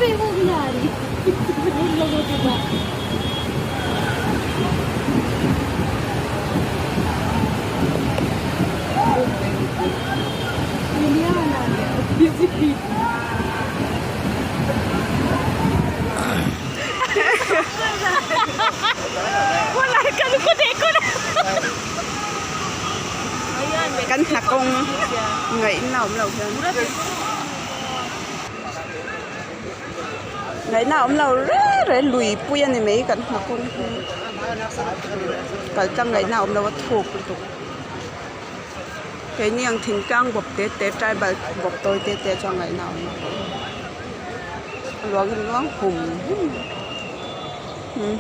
पे वो भी आ रही उन लोगों के पास। दुनिया बना लिया। वो लड़का को देखो ना। Kan hna kawng ngaihna awm lo hian ngaihna awm lo reng reng lui pui a ni mai kan hna kawng hi kal tlang ngaihna awm lo a thuk lutuk keini ang thingtlang bawp te te tribal bawp tawi te te chuan ngaihna awm lo a luang in luang hum hum.